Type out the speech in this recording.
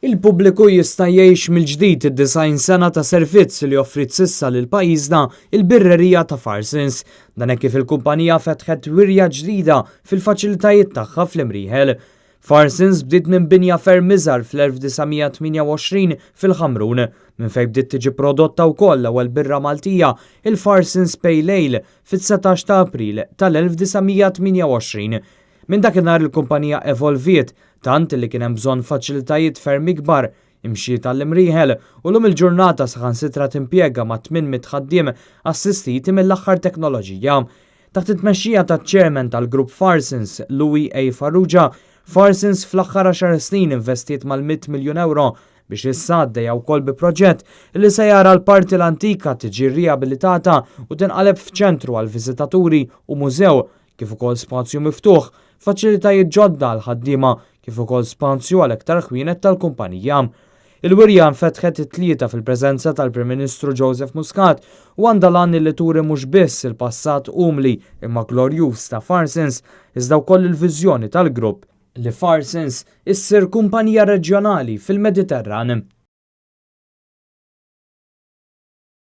Il-pubbliku jista' jgħix mill-ġdid id-90 sena ta' servizz li offriet s'issa lil pajjiżna il-birrerija ta' Farsons. Dan hekk kif il-kumpanija fetħet wirja ġdida fil-faċilitajiet tagħha fl-Imrieħel. Farsons bdiet minn binja ferm iżgħar fl-1928 fil-Ħamrun, minn fejn bdiet tiġi prodotta wkoll l-ewwel birra Maltija, il-Farsons Pale Ale, fit-19 ta' April tal-1928. Minn dakinhar il-kumpanija evolviet tant li kien hemm bżonn faċilitajiet ferm ikbar, imxiet għall-Imrieħel u llum il-ġurnata saħansitra timpjega ma' 800 ħaddiem assistiti mill-aħħar teknoloġija. Taħt it-tmexxija taċ-chairman tal-grupp Farsons, Louis A. Farrugia, Farsons fl-aħħar 10 snin investiet mal-100 miljun euro biex issa għaddejja wkoll bi proġett li se jara l-parti l-antika tiġi riabilitata u tinqaleb f'ċentru għal viżitaturi u mużew, kif ukoll spazju miftuħ, faċilitajiet ġodda għal ħaddiema, kif ukoll spazju għal iktar ħwienet tal-kumpanija. Il-wirja nfetħet it-Tlieta fil-preżenza tal-Prim Ministru Joseph Muscat u għandha l-għan li turi mhux biss il-passat umli imma glorjuż ta' Farsons, iżda wkoll il-viżjoni tal-grupp li Farsons issir kumpanija reġjonali fil-Mediterran.